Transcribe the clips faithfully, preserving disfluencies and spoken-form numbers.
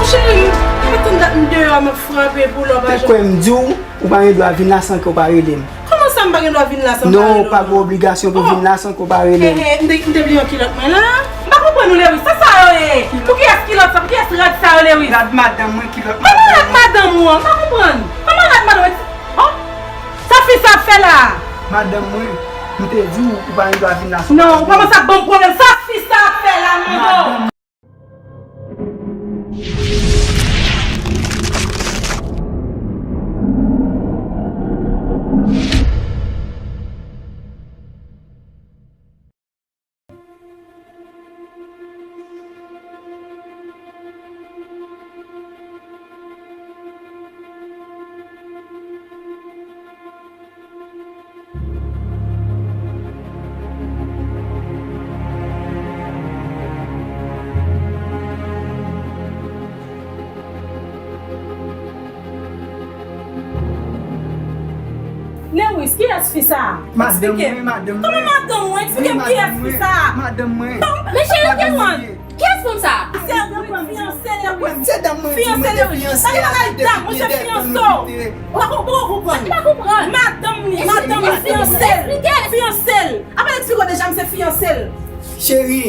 Cheri, pa tann dat m deyò, m ap frape pou lò pa janm. Te kwè m di w, ou pa gen dwa vin la san ke w pa rele m. Kòman sa m pa gen dwa vin la san m pa rele w? Non, ou pa gen obligasyon pou vin la san ke w pa rele m. He, he, m te, m te bliye yon kilòt mwen la. M pa konprann ou, Lewis. Sa sa yo ye? Pou kiyès kilòt sa? Pou kiyès rad sa yo, Lewis? Rad madanm mwen, kilòt madanm mwen. Kòman rad madanm ou? M pa konprann. Kòman rad madanm ou? Oh! Sa fi sa ap fè la? Madanm mwen, m te di w, ou pa gen dwa vin la san. Non, ou kòmanse ap ban m pwoblèm. Sa fi sa ap fè la, non? Madanm Lewis, kiyès fi sa a? Madanm mwen, madanm mwen. Kòman madanm mwen? Eksplike m kiyès fi sa a. Madanm mwen. Men cheri, ou te konn. Kiyès fanm sa? Se fiyanse Lewis. Se dam mwen di mwen te fiyanse a depi byen dètan nou kite. Ou pa konprann, ou konprann. Ou pa konprann. Madanm li, madanm li, fiyanse l. Fiyanse l. Apa l eksplike w deja, m se fiyanse l. Cheri.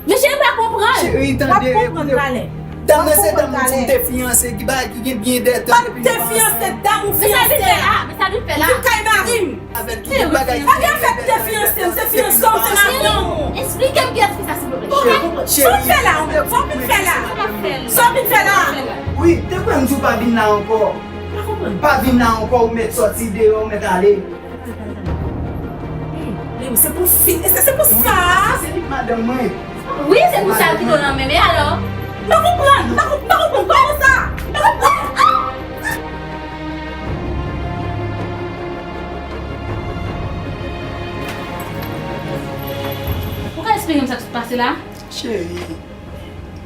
Men cheri, m pa konprann. Cheri, tande, w ap konprann talè. Dam nan se dam mwen di m te fiyanse, ki bagay ki gen byen dètan depi nou ansanm. Ou te fiyanse dam ou fiyanse a? Men sa li fè la? Vin kay mari m. Avèk tout bagay ki gen dètan. Pa gen afè te fiyanse m, se fiyanse w, se madanm ou. Eksplike m kiyès fi sa, silvouplè. Cheri, cheri. Sa w fè la, ou menm? Sa w vin fè la? Sa w vin fè la? Wi, te kwè m di w pa vin la ankò. Pa vin la ankò, ou mèt sòti deyò, ou mèt ale. Lewis, se pou fi, se, se pou sa. Se li k madanm mwen. Wi, se pou sa l kite w nan men, men alò? M pa konprann, m pa konprann, m pa konprann, kòman sa? M pa konprann. Ou ka eksplike m sa k sot pase la? Cheri,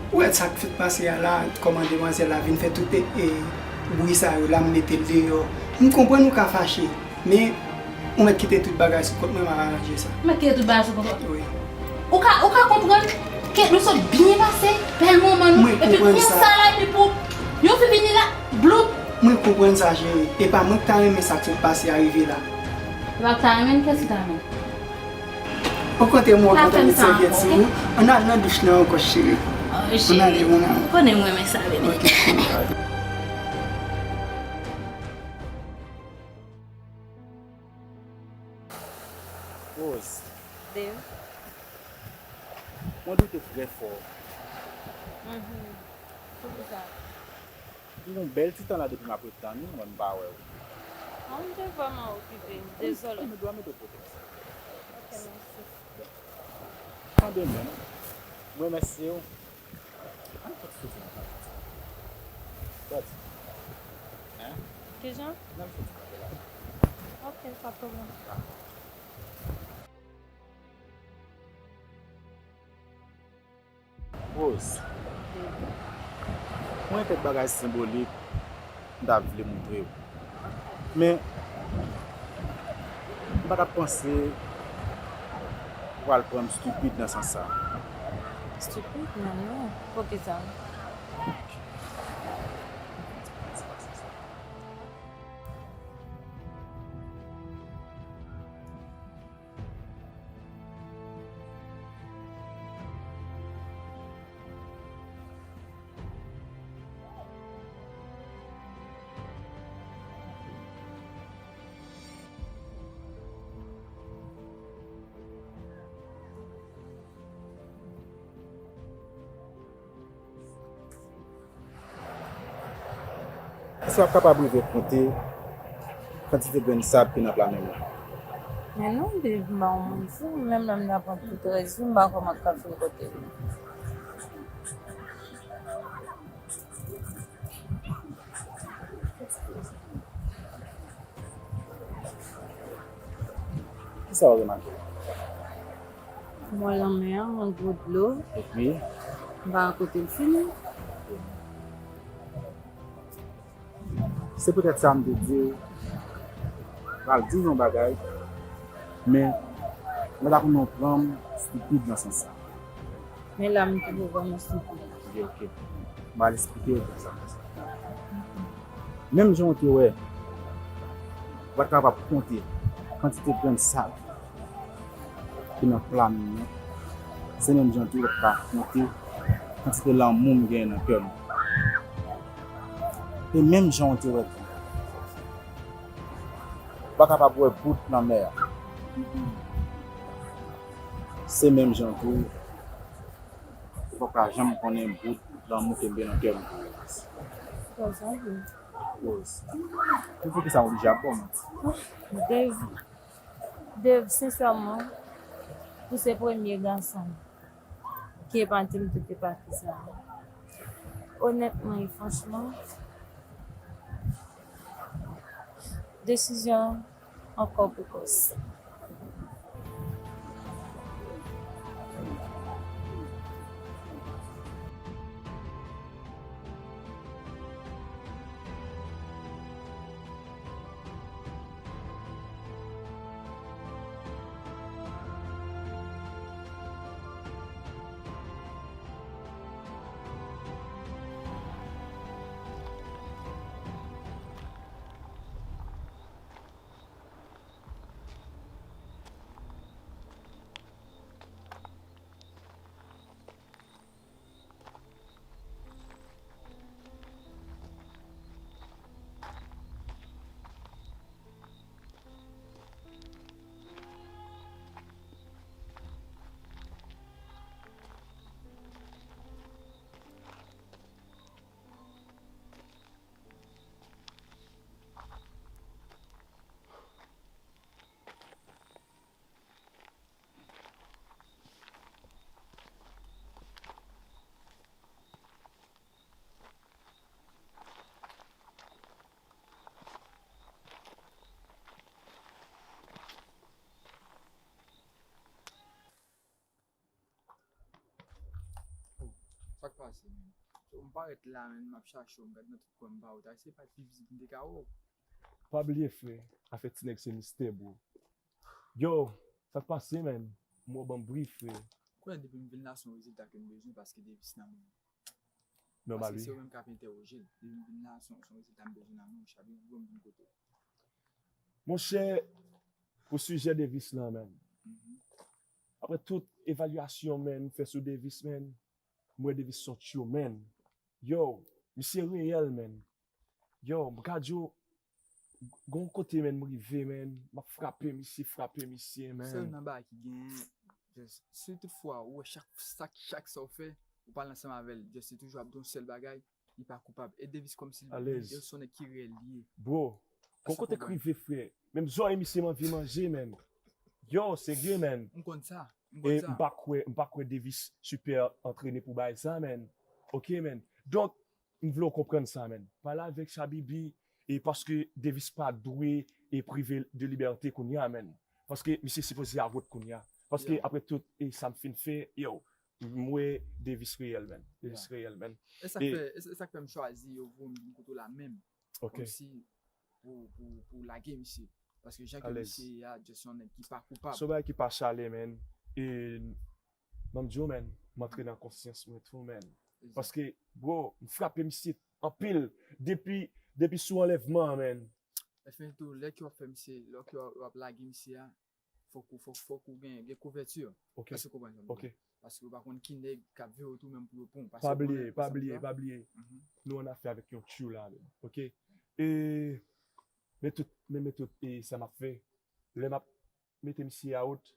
ou wè sa k sot pase a la, kòman demwazèl la vin fè tout, e, e, bri sa yo la, m mete l deyò. M konprann ou ka fache. Men, ou mèt kite tout bagay sou kont mwen, m ap aranje sa. Ou mèt kite tout bagay sou kont ou? Wi. Ou ka, ou ka konprann ke nou sot byen pase, bèl moman nou, epi konsa la, epi pou yon fi vini la, bloup. Mwen konprann sa, cheri. E pa mwen ki ta renmen sa k sot pase a rive la. Ou pa ta renmen, kiyès ki ta renmen? Okontrè, mwen kontan met sèvyèt sou ou. Ann al nan douch lan ankò, cheri. Ann ale, ann ale. Ou konnen mwen renmen sa, bebe. Rose. Babe. Mwen doute trè fò. Mhm. Poukisa? Pou yon bèl ti tan la depi m ap ret tann ou, mwen m pa wè w. An, m te vrèman okipe, m dezole. Ou dwa mete pwotèks. Ok, mèsi. An demen, mwen remèsye w. Ann fè ti soti nan kay la. Gad. Hein? Kijan? Ann al fè ti kanpe la. Ok, pa pwoblèm. Rose, mwen gen kèk bagay senbolik m ta vle montre w. Men, m pa t ap panse ou pral pran m stupid nan sans sa. Stupid? Non, non. Poukisa? Èske w ap kapab rive konte kantite grenn sab ki nan pla men mwen? Men non, Dave, m pa yon moun fou, menm lè m ta pran tout rès yo, m pa kwè m ap ka fin konte l. Kisa w remake? M wè lanmè a, yon gwo dlo. Epi? M pa wè kote l fini. Se poutèt sa m te di w, m pral di w yon bagay, men mwen ta konnen w pran m stipid nan sans sa. Men la, m twouve w vrèman stipid. Ok, ok. M al esplike w sa. Menm jan w te wè, w pa t kapab konte kantite grenn sab ki nan pla m nan, se menm jan tou w pa t ka konte kantite lanmou m genyen nan kè m. E menm jan w te wè tou, w pa kapab wè bout lanmè a. Se menm jan tou, ou pa ka janm konnen bout lanmou ke m gen nan kè m pou ou. Koz anpil. Koz. Pou ki sa w oblije ap ba w manti? Dave, Dave, sensèman, pou se premye gason ki epate m tout epate sa. Onètman e franchman, desizyon ankò pou Koz. Oh, sa k pase, menn? So, m parèt la, menn, m ap chache w, m gade nan tout kwen m pa wè w. Ta eseye parèt pi vizib m te ka wè w. Pa bliye, frè, afè ti nèg se mistè, bro. Yo, sa k pase, menn? M wè w ban m bri, frè. Konnen depi m vin la, se yon rezilta ke m bezwen paske Davis nan men m. Nòmal, wi. Paske se ou menm k ap entèwoje l. Depi m vin la, se yon, se yon rezilta m bezwen nan men w, Chabi, pou m vin kote w. Monchè, pou sijè Davis lan, menn. Mhm. Apre tout evalyasyon, menn, m fè sou Davis, menn, m wè Davis se yon tyo, menn. Yo, misye reyèl, menn. Yo, m ka di w, gon kote, menn, m rive, menn, m ap frape misye, frape misye, menn. Sèl nan bagay ki genyen, just, si toutfwa ou wè chak, chak, chak sa w fè, ou pale ansanm avè l, just, li toujou ap di yon sèl bagay, li pa koupab. E Davis kòmsi li, li se yon nèg ki reyèl li ye. Bro, gon kote k rive, frè. Menm zòrèy misye m anvi manje, menn. Yo, serye, menn. M konn sa. M konn sa. E m pa kwè, m pa kwè Davis sipè antrene pou bagay sa, menn. Ok, menn. Donk, m vle w konprann sa, menn. Pale avèk Shabibi, e paske Davis pa dwe e prive de libète kounye a, menn. Paske misye sipoze a wout kounye a. Paske apre tout, e sa m fin fè, yo, m wè Davis reyèl, menn. Davis reyèl, menn. E sa k fè, e sa k fè m chwazi yo voye m vin kote w la menm. Ok. Kòmsi pou, pou, pou lage misye. Paske jan ke misye ye a, just yon nèg ki pa koupab. Se yon bagay ki pa chale, menn. E, ban m di w, menn, m antre nan konsyans mwen tou, menn. Paske, bro, m frape misye anpil depi, depi sou anlèvman an, menn. Enfen tou, lè ke w ap fè misye, lè ke w ap lage misye a, fòk ou, fòk, fòk ou gen, gen kouvèti. Ok. Èske w konprann sa m di w? Ok. Paske ou pa konn ki nèg k ap veye w tou menm pou yo pran w. Pa bliye, pa bliye, pa bliye. Nou an afè avèk yon tyo la menm. Ok. E, men tout, men, men tout, e sa m ap fè. Lè m ap mete misye out,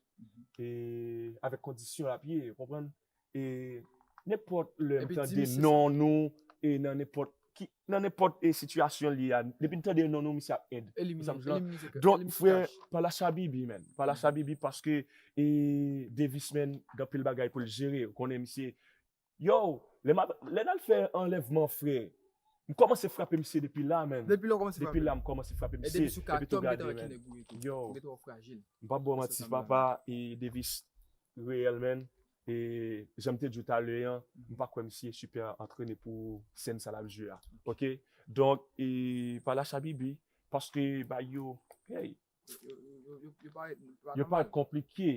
e avèk kondisyon l ap ye, ou konprann? E nenpòt lè m tande non nou, e nan nenpòt ki, nan nenpòt, e, sitiyasyon li a, depi m tande non nou, misye ap end. Elimine, elimine. Donk, frè, pale a Shabibi, menn. Pale a Shabibi paske, e, Davis, menn, gen anpil bagay pou l jere. Ou konnen misye, yo, lè m ap, lè n al fè anlèvman, frè, m kòmanse frape misye depi la, menn. Depi la, w kòmanse frape. Depi la, m kòmanse frape misye, epi tou gade, menn. Yo, m p ap ba w manti, papa, e Davis reyèl, menn. E jan m te di w talè an, m pa kwè misye sipè antrene pou sèn sa l ap jwe a. Ok? Donk, e pale a Shabibi, paske bagay yo, hey, yo parèt konplike.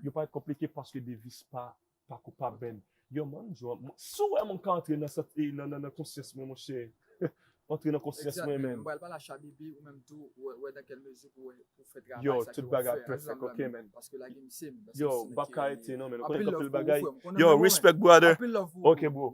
Yo parèt konplike paske Davis pa, pa koupab, menn. Yo, man, Joe, si w wè moun ka antre nan, sant- eh, nan, nan, nan konsyans mwen, monchè. Antre nan konsyans mwen, man. Mwen pral pale a Chabibi, ou menm tou, ou wè, ou wè dans quelle mesure pou, pou fè travay sa ke w ap fè ansanm la, man. Paske la gen misye, men, yo, m p ap ka rete, non, men. Ou konnen anpil bagay. Yo, respect, brother. Anpil love pou ou. Ok, bro.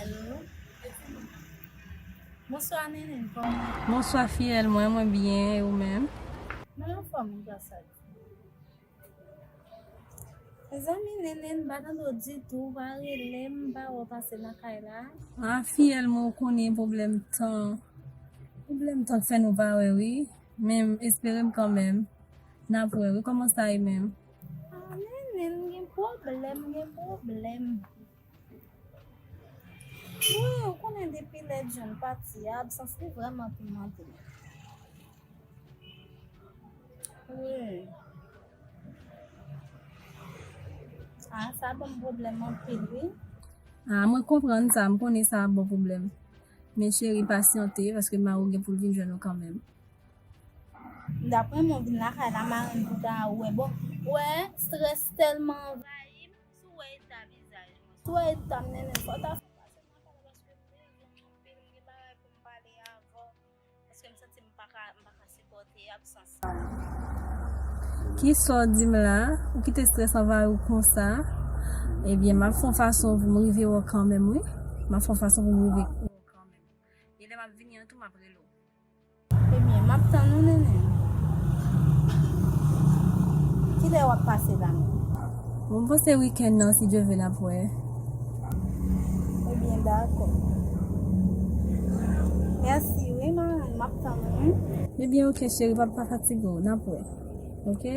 Alo? Bonswa, Nenen, kòman w ye? Bonswa, fiyèl mwen, mwen byen, e ou menm? Mwen anfòm, gras a Dye. Mezanmi, Nenen, m pa tande w ditou, w pa rele m, m pa wè w pase nan kay la. A, fiyèl mwen, ou konnen pwoblèm tan. Pwoblèm tan k fè nou pa wè, wi. Men m espere m kanmenm. N ap wè, wi, kòman sa ye menm? A, Nenen, m gen pwoblèm, m gen pwoblèm. Wi, ou konnen depi lè John pati a, absans li vrèman pimante. Wi. A, sa ban m pwoblèm anpil, wi. A, mwen konprann sa, m konnen sa ap ba w pwoblèm. Men cheri, pasyante, paske mari w gen pou l vin jwenn ou kanmenm. M t ap renmen w vin lakay la, mari m pou ta wè. Bon, wè, strès tèlman anvayi m, si w wè eta vizaj mwen, si w wè eta m, Nenen, fò w ta fè pase m lakay la, paske m bezwen w anpil, m gen bagay pou m pale avè w, paske m santi m pa ka, m pa ka sipòte absans sa. Kisa w di m la? Ou kite strès anvayi w konsa? Ebyen, m ap fè yon fason pou m rive wè w kanmenm, wi. M ap fè yon fason pou m rive wè w kanmenm. E lè m ap vini an tou, m ap rele w. Ebyen, m ap tann ou, Nenen. Kilè w ap pase la menm? Bon, m panse wikenn nan, si Dye vle, n ap wè. Ebyen, dakò. Mèsi, wi, mari, m ap tann ou, wi. Ebyen, oke, cheri, pa, pa fatige w, n ap wè. Oke?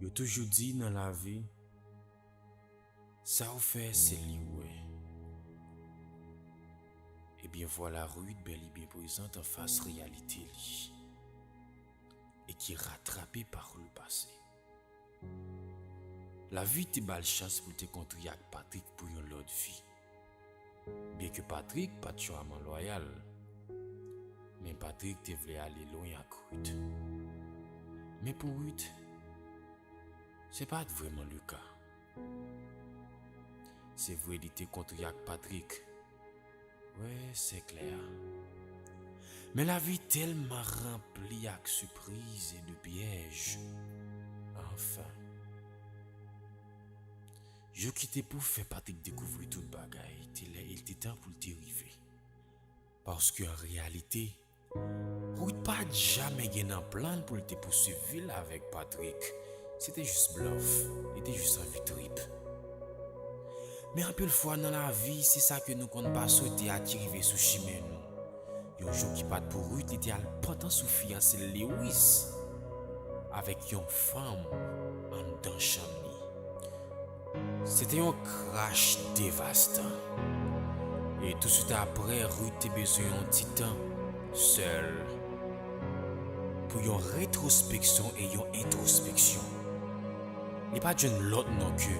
Yo toujou di nan lavi, sa w fè, se li w wè. Ebyen, vwala Ruth bèl e byen prezant anfas reyalite li, e ki ratrape pa le pase. Lavi te ba l chans pou l te kontre ak Patrick pou yon lòt vi. Byenke Patrick pa t yon aman lwayal, men Patrick te vle ale lwen ak Ruth. Men pou Ruth, Se pa t vrèman le ka. Se vre, li te kontre ak Patrick. Wi, se klè. Men lavi tèlman ranpli ak sipriz e de pyèj. Anfen, jou ki te pou fè Patrick dekouvri tout bagay te lè e l te tan pou l te rive. Paske an reyalite, Ruth pa t jamè gen nan plan l pou l te pouswiv vi l avèk Patrick. Se te jis blòf, li te jis anvi trip. Men anpil fwa nan lavi, se sa ke nou konn pa swete a ki rive sou chimen nou. Yon jou ki pa t pou Ruth, li te al pantan sou fiyanse l Lewis avèk yon fanm anndan chanm li. Se te yon krach devastan. E touswit apre, Ruth te bezwen yon ti tan sèl pou yon retwospeksyon e yon entwospeksyon. Li pa t jwenn lòt non ke